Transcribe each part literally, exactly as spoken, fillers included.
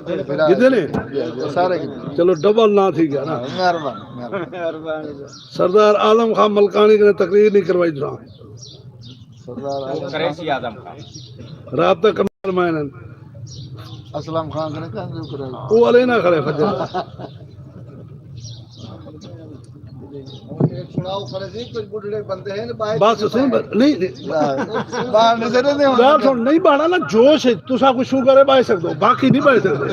کتنے نے؟ سارے کتنے؟ چلو، ڈبل نہ تھی گیا نا۔ مہربانی، مہربانی۔ سردار عالم خان ملکانی کنے تقریر نہیں کروائی تساں۔ سردار عالم خان۔ کریسی آدم خان۔ رابطہ کمال مائنن۔ اسلم خان کنے کہاں جو کرے؟ وہ والے نہ کھڑے فجر۔ سناؤ کھڑے سی، کچھ بڈھڑے بندے ہیں، باہر بس سن، نہیں، نہیں۔ باہر نظر نہیں ہونا۔ گال سن، نہیں بہنا نا، جوش ہے، تساں کچھ شو کرے باہر سکدو، باقی نہیں باہر سکدو۔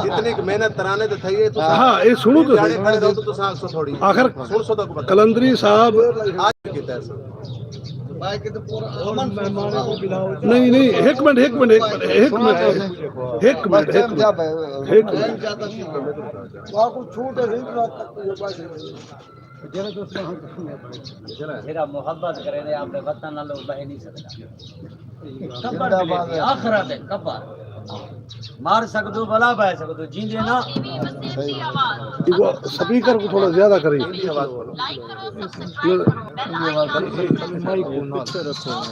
جتنی کہ محنت ترانے تے تھئی ہے، تساں ہاں، یہ سنو تو دیہاڑے صحیح۔ کھڑے رہو تو تساں سو تھوڑی۔ آخر سن سو تک بتا۔ قلندری صاحب آج کیتا ہے سر۔ نہیں، نہیں، ایک منٹ، ایک منٹ، ایک منٹ، ایک منٹ، ایک منٹ، ایک منٹ، ایک منٹ۔ جیڑھا محبت کرے نے اپنے وطن نال، او بہہ نہیں سکدا۔ قبر بھی ویکھی، آخرت ہے قبر۔ مر سکدو بھلا، بہہ سکدو، جیندے نا۔ ایگو سپیکر کو تھوڑا زیادہ کری۔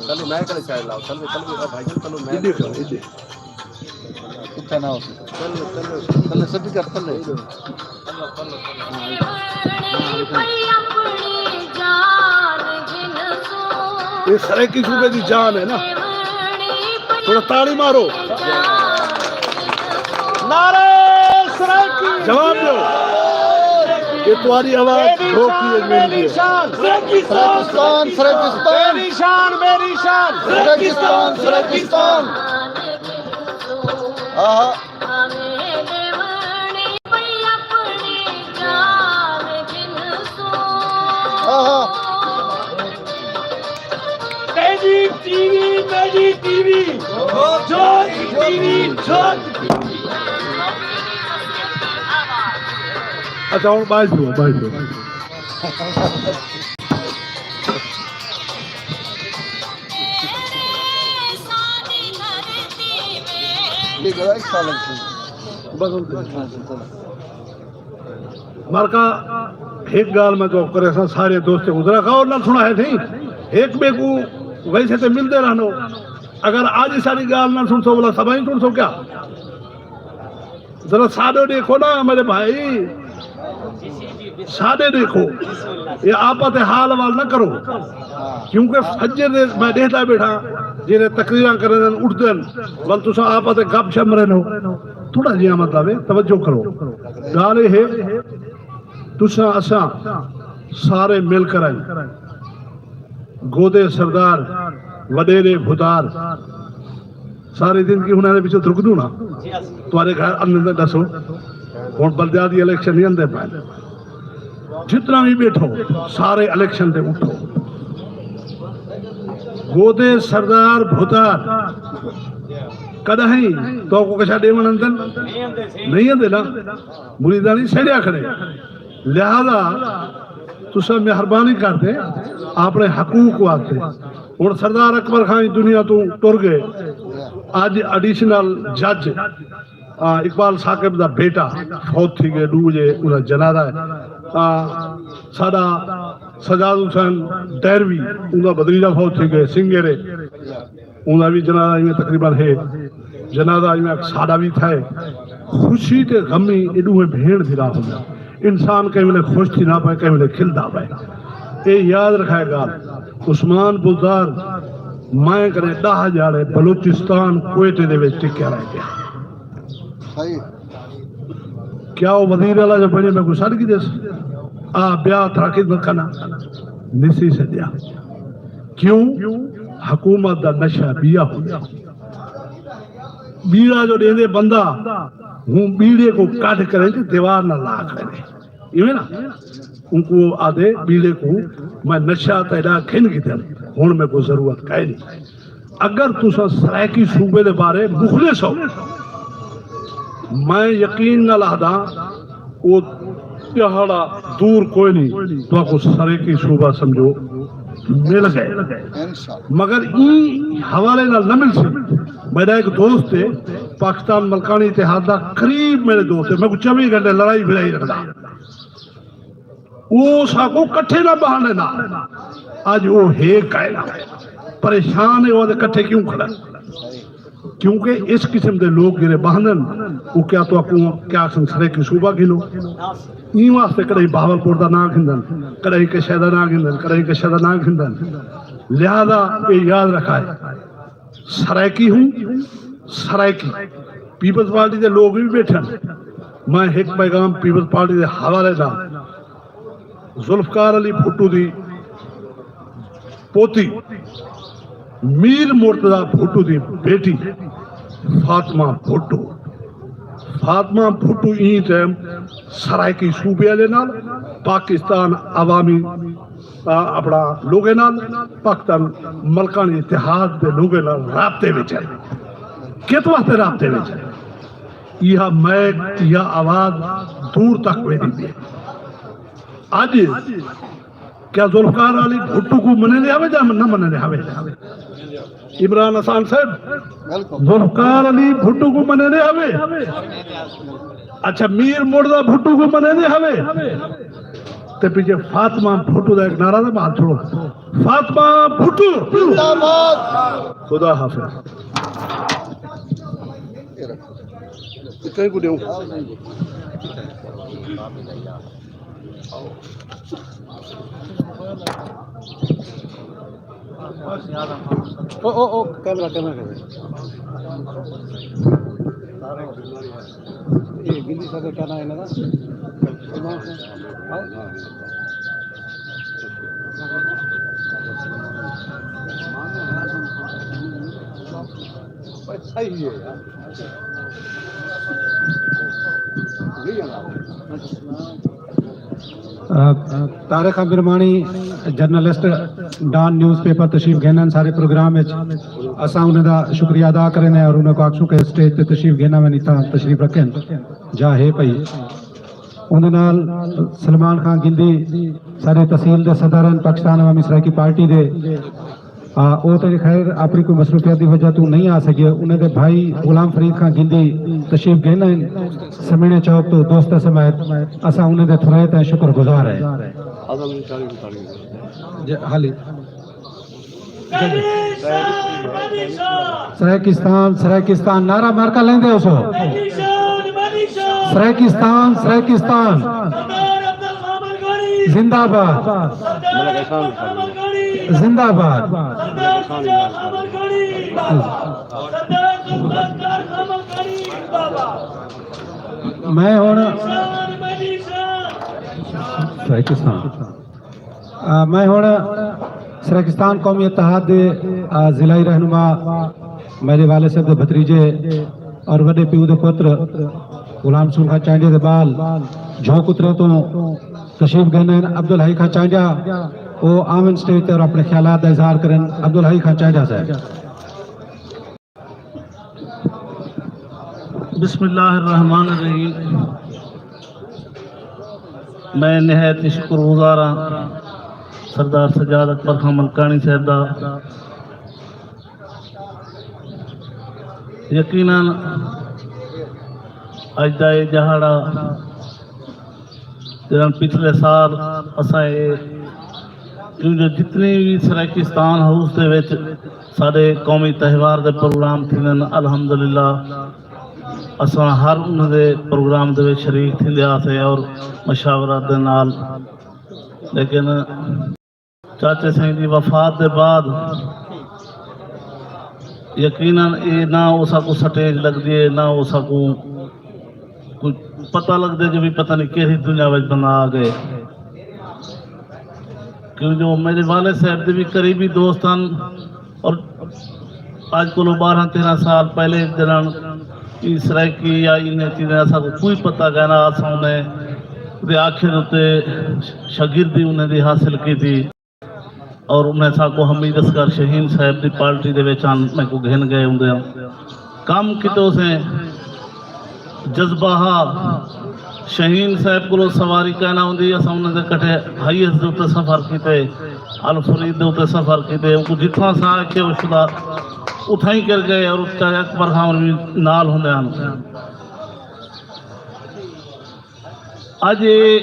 تلو میں کل چائے لاؤ، تلو، تلو، بھائی جان، تلو میں۔ ایڈی کرو، ایڈی۔ اتھا نہ ہو سکے۔ تلو، تلو۔ تلے سپیکر تلے۔ یہ سرائیکی صوبے دی جان ہے نا۔ تھوڑا تاڑی مارو۔ نعرہ سرائیکی۔ جواب دیو۔ یہ تمہاری آواز دھوکی ہے، میری ہے۔ سرائیکستان، سرائیکستان۔ میری شان، میری شان۔ سرائیکستان، سرائیکستان۔ آہا۔ آہا۔ تیری ٹی وی، میری ٹی وی، جھوک ٹی وی، جھوک ٹی وی۔ اچھا، ہݨ ٻاہر تھیو، ٻاہر تھیو۔ مرکا ہک ڳالھ میں تو کرے ساں، سارے دوست ادھر غور نال سݨا ہے تھی، ہک ٻئے کوں ویسے تے ملدے رہنو، اگر اڄ ساݙی ڳالھ نہ سݨسو، بھلا سبھائیں سݨسو کیا؟ ذرا ساݙے ݙیکھو نا میرے بھائی، ساݙے ݙیکھو، یہ آپت حال وال نہ کرو، کیونکہ فجر دے میں ݙیکھدا بیٹھا، جیڑھے تقریراں کریندن، اٹھدن، ول تساں آپت گپ شپ مریندو، تھوڑا جیہا مطلب ہے، توجہ کرو۔ ڳالھ یہ ہے، تساں اساں سارے مل کر آئیں۔ گودے سردار، وݙیرے بھدار، ساری زندگی انہاں دے پچھے دھرکدوں نا۔ تہاݙے گھر اندر ݙسو، ہݨ بلدیاتی الیکشن نہیں آندے پئے۔ جتنا بھی ٻیٹھو، سارے الیکشن تے اٹھو۔ گودے سردار بھدار، کݙاہیں تہاکوں کجھ ݙیوݨ آندن؟ نہیں آندے نا۔ مریداں دی سیڑھیا کھڑے۔ لہذا تساں مہربانی کر تے اپݨے حقوق واسطے۔ ہݨ سردار اکبر خان دنیا توں ٹر ڳئے۔ اڄ ایڈیشنل جج، آ، اقبال ثاقب دا بیٹا فوت تھی ڳئے، ݙو وڄے انہاں جنازہ ہے۔ آ، ساݙا سجاد حسین دیروی، انہاں بدری دا فوت تھی ڳئے، سنگیرے۔ انہاں وی جنازہ ایویں تقریباً ہے، جنازہ ایویں ساݙا وی تھئے۔ خوشی تے غمی اے ݙوہیں بھیݨ بھرا ہوندن۔ انسان کہیں ویلے خوش تھیندا پئے، کہیں ویلے کھلدا پئے۔ اے یاد رکھائے ڳالھ، عثمان بزدار میں کنے ݙاہ ڄاڑے بلوچستان کوئٹے دے وچ ٹکیا رہ ڳیا۔ صحیح۔ کیا او وزیر اعلیٰ جو بݨے میکوں سݙ گھدس؟ آ ٻیا تھا خدمت کھانا نسی سݙیا۔ کیوں؟ حکومت دا نشہ ٻیا ہوندا۔ ٻیڑا جو ݙیندے بندہ، ہوں ٻیڑے کوں کڈھ کریں تے دیوار نال لا کریں۔ ایویں نا؟ اونکوں آہدے ٻیڑے کوں میں نشہ تیݙا گھن گھدم، ہݨ میکوں ضرورت کائنی۔ اگر تساں سرائیکی صوبے دے بارے مخلص ہو، میں یقین نال آہداں، او ݙیہاڑا دور کوئی نہیں، تہاکوں سرائیکی صوبہ سمجھو مل ڳئے۔ مگر ایں حوالے نال نہ ملسی۔ میݙا ہک دوست ہے، پاکستان ملکانی اتحاد دا قریب میݙے دوست ہے، میکوں چووی گھنٹے لڑائی بھڑائی رکھدا۔ او ساکوں کٹھے نہ ٻہݨ ݙیندا۔ اڄ او ہے کائنا۔ پریشان ہے، او آہدے کٹھے کیوں کھڑا ہے؟ کیونکہ اس قسم دے لوگ جڑے بہندن، او کیا تہاکوں کیا آکھن سرائیکی صوبہ گھنو؟ ایں واسطے کݙاہیں بہاولپور دا ناں گھندن، کݙاہیں کشے دا ناں گھندن، کݙاہیں کشے دا ناں گھندن۔ لہذا اے یاد رکھائے، سرائیکی ہوں، سرائیکی۔ پیپلز پارٹی دے لوگ وی ٻیٹھن۔ میں ہک پیغام پیپلز پارٹی دے حوالے نال، ذوالفقار علی بھٹو دی پوتی، میر مرتضی بھٹو دی بیٹی فاطمہ بھٹو، فاطمہ بھٹو ایں ٹائم سرائیکی صوبے والے نال، پاکستان عوامی، آ، اپݨا لوگے نال، پاکستان ملکانی اتحاد دے لوگے نال رابطے وچ ہے۔ کت واسطے رابطے وچ ہے؟ ایہا مائیک، ایہا آواز دور تک ویندی پئی ہے۔ اڄ کیا ذوالفقار علی بھٹو کوں منیندے ہاوے یا نہ منیندے ہاوے؟ عمران حسان صاحب، بالکل۔ ذوالفقار علی بھٹو کوں منیندے ہاوے؟ اچھا، میر مرتضی بھٹو کوں منیندے ہاوے؟ تے پیچھے فاطمہ بھٹو دا ایک نعرہ تھا، مار چھوڑو، فاطمہ بھٹو۔ زندہ باد۔ خدا حافظ۔ کہیں کو ݙیوں۔ او، او، او، کیمرہ، کیمرہ، کیمرہ۔ اے گندی صاحب کیا ناں ہے انہاں دا؟ صحیح ہے یار۔ آ، طارق عامر مانی، جرنلسٹ، ڈان نیوز پیپر، تشریف گھنن سارے پروگرام وچ۔ اساں انہاں دا شکریہ ادا کرنے اور انہاں کو آکھوں کہ اسٹیج تے تشریف گھنن، اتھاں تشریف رکھن، جا ہے پئی۔ انہاں نال سلمان خان گندی، سارے تحصیل دے صدر ہیں، پاکستان عوامی سرائیکی پارٹی دے۔ آ، او تے خیر اپݨی کوئی مصروفیت دی وجہ توں نہیں آ سڳے۔ انہاں دے بھائی غلام فرید خان گندی تشریف گھن آئن سمیݨے چوک توں دوست سمیت۔ اساں انہاں دے تھورائت ہیں، شکر گزار ہیں۔ جی، حالی۔ سرائیکستان، سرائیکستان، نعرہ مارکا لیندے ہو سو۔ سرائیکستان، سرائیکستان۔ زندہ باد۔ زندہ باد۔ میں ہن سرائیکستان، آ، میں ہن سرائیکستان قومی اتحاد دے، آ، ضلعی رہنما، میرے والد صاحب دے بھتریجے اور وݙے پیو دے پتر غلام رسول خان چانڈیا دے ٻال جھوک اترے توں تشریف گھن آئن۔ عبدالحئی خان چانڈیا، او آون سٹیج تے اور اپݨے خیالات دا اظہار کرن۔ عبدالحئی خان چانڈیا صاحب۔ بسم اللہ الرحمن الرحیم۔ میں نہایت ہی شکر گزار ہاں سردار سجاد اکبر خان ملکانی صاحب دا۔ یقیناً اڄ دا اے ݙیہاڑا جنہاں پچھلے سال اساں اے، کیوں جو جتنی وی سرائیکستان ہاؤس دے وچ ساݙے قومی تہوار دے پروگرام تھیندن، الحمدللہ اساں ہر انہاں دے پروگرام دے وچ شریک تھیندے ہاسے اور مشاورت دے نال۔ لیکن چاچے سئیں دی وفات دے بعد یقیناً اے نہ اساکوں سٹیج لڳدی ہے، نہ اساکوں کوئی پتہ لڳدے جو بھی پتہ نہیں کیڑھی دنیا وچ بندہ آ ڳئے۔ کیوں جو میرے والد صاحب دے بھی قریبی دوست ہن اور اڄ کولوں ٻارہاں تیرہاں سال پہلے جنہاں ایں سرائیکی یا انہیں چیزیں اساکوں کوئی پتہ کائنا، اساں انہیں دے آکھے دے اتے شاگردی انہیں دی حاصل کیتی۔ اور انہیں ساکوں حمید اصغر شاہین صاحب دی پارٹی دے وچ آن میکوں گھن ڳئے ہوندے ہن۔ کم کیتے اسیں جذبہ ہا۔ شاہین صاحب کولوں سواری کائنا ہوندی، اساں انہیں دے کٹھے ہائی ایس دے اتے سفر کیتے، الفرید دے اتے سفر کیتے، اونکوں جتھاں اساں آکھے او شدا اتھاں ہی کر ڳئے اور چاچا اکبر خان وی نال ہوندے ہن۔ اڄ اے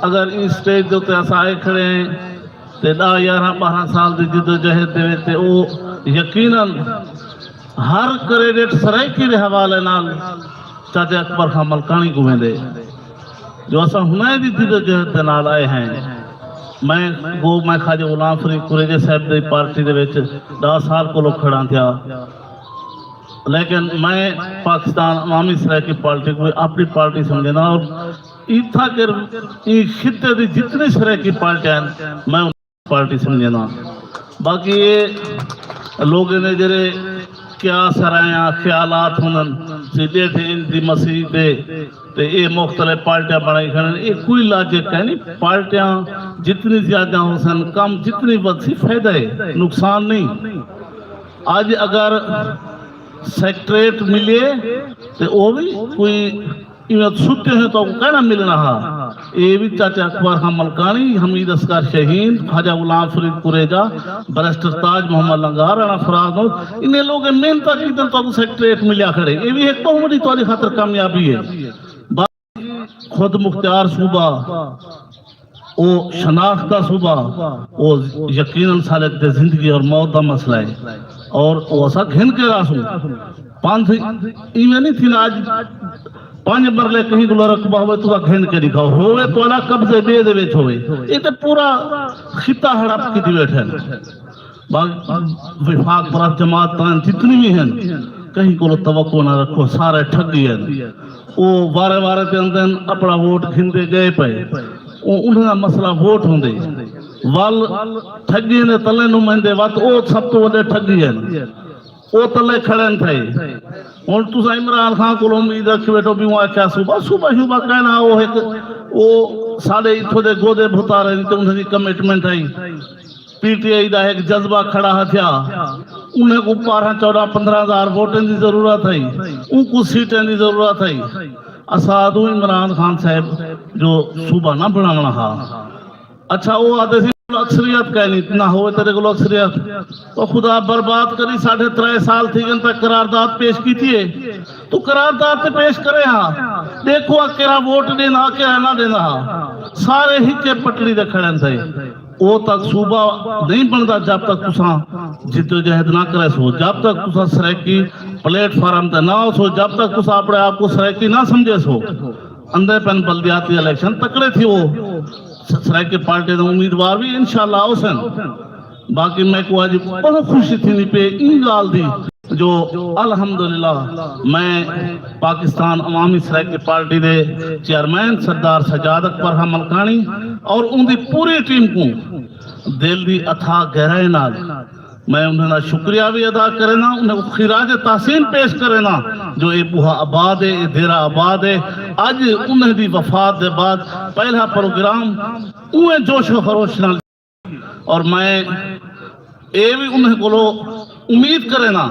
اگر ایں سٹیج دے اتے اساں آئے کھڑے ہیں تے ݙاہ یارہاں ٻارہاں سال دی جدوجہد دے وچ تے او یقیناً ہر کریڈٹ سرائیکی دے حوالے نال چاچے اکبر خان ملکانی کوں ویندے جو اساں ہنائیں دی جدوجہد دے نال آئے ہیں۔ میں گو میں خواجہ غلام فرید قریجہ صاحب دی پارٹی دے وچ ݙاہ سال کولو کھڑا تھیا، لیکن میں پاکستان عوامی سرائیکی پارٹی کو اپنی پارٹی سمجھنا اور اتھا کر ایں خطے دی جتنی سرائیکی پارٹیاں ہیں میں پارٹی سمجھنا۔ باقی یہ لوگ نے جڑے کیا سرائیاں خیالات ہونن سی ڈیٹھ انچ دی مسیت دے تے اے مختلف پارٹیاں بنائی کھڑن، اے کوئی لاجک ہے نہیں۔ پارٹیاں جتنی زیادہ ہو سن، کم جتنی ودھ سی، فائدہ ہے، نقصان نہیں۔ اج اگر سیکٹریٹ ملے تے او بھی کوئی ایویں ستے ہیں تو کہنا ملنا ہا۔ اے بھی چاچا اکبر خان ملکانی، حمید اصغر شاہین، خواجہ غلام فرید قریجہ، بیرسٹر تاج محمد لنگار، رانا فراز ہو، انہیں لوگ محنت کی تو سیکٹریٹ ملیا کھڑے۔ اے بھی ایک بہت بڑی تاری خاطر کامیابی ہے۔ باقی خود مختار صوبہ، او شناخت دا صوبہ، او یقیناً سارے تے زندگی اور موت دا مسئلہ ہے۔ اور او اسا گھن کے راسوں پندھ ایویں نہیں تھی نا، اج پنج مرلے کہیں کو رقبہ ہوئے تو گھن کے دکھاؤ، ہوئے تو قبضے بے دے وچ ہوئے۔ یہ تے پورا خطہ ہڑپ کی دی بیٹھے ہیں۔ باقی وفاق پرست جماعتاں جتنی بھی ہیں، کہیں کو توقع نہ رکھو، سارے ٹھگی ہیں۔ او وارے وارے تے اندن اپنا ووٹ گھندے گئے پئے۔ او انہاں دا مسئلہ ووٹ ہوندے۔ ول ٹھگی نے تلے نمائندے وت او سب تو وڈے ٹھگی ہیں۔ او تلے کھڑے تھے۔ ہن تساں عمران خان کولوں امید رکھ بیٹھو بھی اوں آکھیا صوبہ، صوبہ شوبہ کہنا او ہک او ساڈے اتھوں دے گودے بھتارے تے انہاں دی کمٹمنٹ ہے۔ پی ٹی آئی دا ہک جذبہ کھڑا ہتھیا۔ انہیں کو بارہ چودہ پندرہ ہزار ووٹیں دی ضرورت ہے، ان کو سیٹیں دی ضرورت ہے۔ اساں آدھوں عمران خان صاحب جو صوبہ نہ بناونا ہا۔ اچھا، وہ آتے سی اکثریت کہنی نہ ہوئے تیرے کو اکثریت۔ تو خدا برباد کری، ساڑھے ترے سال تھی گن تک قرارداد پیش کیتی ہے۔ تو قرارداد تے پیش کرے ہاں، دیکھو آ کیرا ووٹ ݙیندا، کیرا نہ ݙیندا ہا۔ سارے ہکے پٹڑی تے کھڑے تھے۔ او تک صوبہ نہیں بندا جب تک تساں جدوجہد نہ کرے سو، جب تک تساں سرائیکی پلیٹ فارم تے نہ ہو سو، جب تک تساں اپنے آپ کو سرائیکی نہ سمجھے سو۔ اندے پن بلدیاتی الیکشن تکڑے تھی ہو، س-، سرائیکی پارٹی دے امیدوار بھی انشاءاللہ ہو سن۔ باقی میں کو اج بہت خوشی تھی نہیں پے این گال دی۔ جو الحمدللہ میں پاکستان عوامی سرائیکی پارٹی دے چیئرمین سردار سجاد اکبر خان ملکانی اور ان دی پوری ٹیم کو دل دی اتھاہ گہرائی نال میں انہاں دا شکریہ بھی ادا کرنا، انہاں کو خراج تحسین پیش کرنا جو اے بوہا آباد ہے، اے دیرہ آباد ہے۔ اج انہاں دی وفات دے بعد پہلا پروگرام اوہ جوش و خروش نال اور میں اے وی انہیں کولو امید کرینا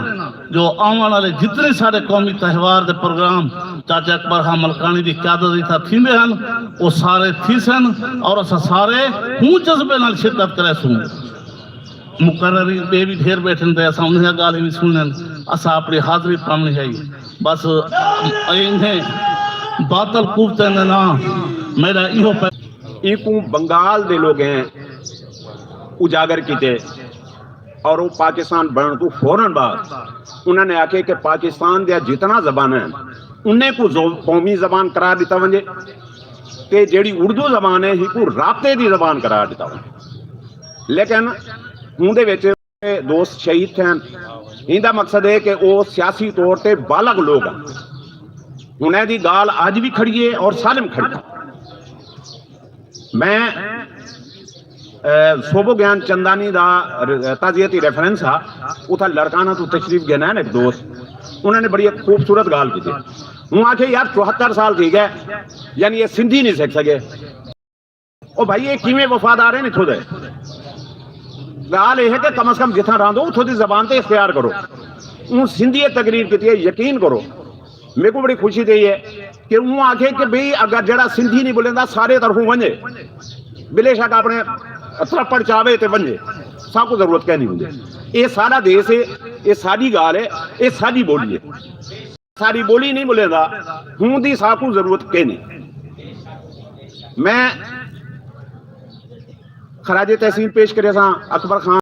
جو آون والے جتنے سارے قومی تہوار دے پروگرام چاچا اکبر خان ملکانی دی قیادت اتھا تھیندے ہن، او سارے تھیسن اور اساں سارے ہوں جذبے نال شرکت کریسوں۔ مقررین ٻئے وی ڈھیر ٻیٹھن تے اساں انہیں ڳالھیں وی سنݨن، اساں اپݨی حاضری پاوݨی ہئی۔ بس انہیں باطل قوتیں دے ناں میݙا ایہو پے۔ اینکوں بنگال دے لوگیں اجاگر کیتے اور او پاکستان بݨݨ توں فورا بعد انہاں نے آکھے کہ پاکستان دیاں جتنا زباناں ہن انہیں کوں زو قومی زبان قرار ݙتا ونڄے تے جیڑھی اردو زبان ہے ہیکوں رابطے دی زبان قرار ݙتا ونڄے۔ لیکن ہوں دے وچ دوست شہید تھین۔ ایندا مقصد ہے کہ او سیاسی طور تے بالغ لوگ ہن۔ انہیں دی گال اج وی کھڑی ہے اور سالم کھڑی ہے۔ میں سوبو گیان چندانی دا تعزیتی ریفرنس ہا، اتھا لڑکانہ تو تشریف گھن آئے ایک دوست، انہوں نے بڑی ایک خوبصورت گال کی تھی۔ ہوں آکھے یار چوہتر سال تھی گئے، یعنی یہ سندھی نہیں سکھ سکے۔ او بھائی، اے کیویں وفادار ہن اتھوں دے؟ ڳالھ اے ہے کہ کم از کم جتھاں رہندو اتھوں دی زبان تے اختیار کرو، اوں سندھی اچ تقریر کیتی ہے، یقین کرو میکوں بڑی خوشی تھئی ہے کہ اوں آکھے کہ بھئی اگر جیڑھا سندھی نہیں ٻولیندا سارے طرفوں ونڄے، بلے شک اپݨے ترپڑ چاوے تے ونڄے، ساکوں ضرورت کائنی ہوندی۔ اے ساݙا دیس ہے، اے ساݙی ڳالھ ہے، اے ساݙی ٻولی ہے۔ ساݙی ٻولی نہیں ٻولیندا، ہوں دی ساکوں ضرورت کینی۔ میں خراج تحسین پیش کریساں اکبر خان۔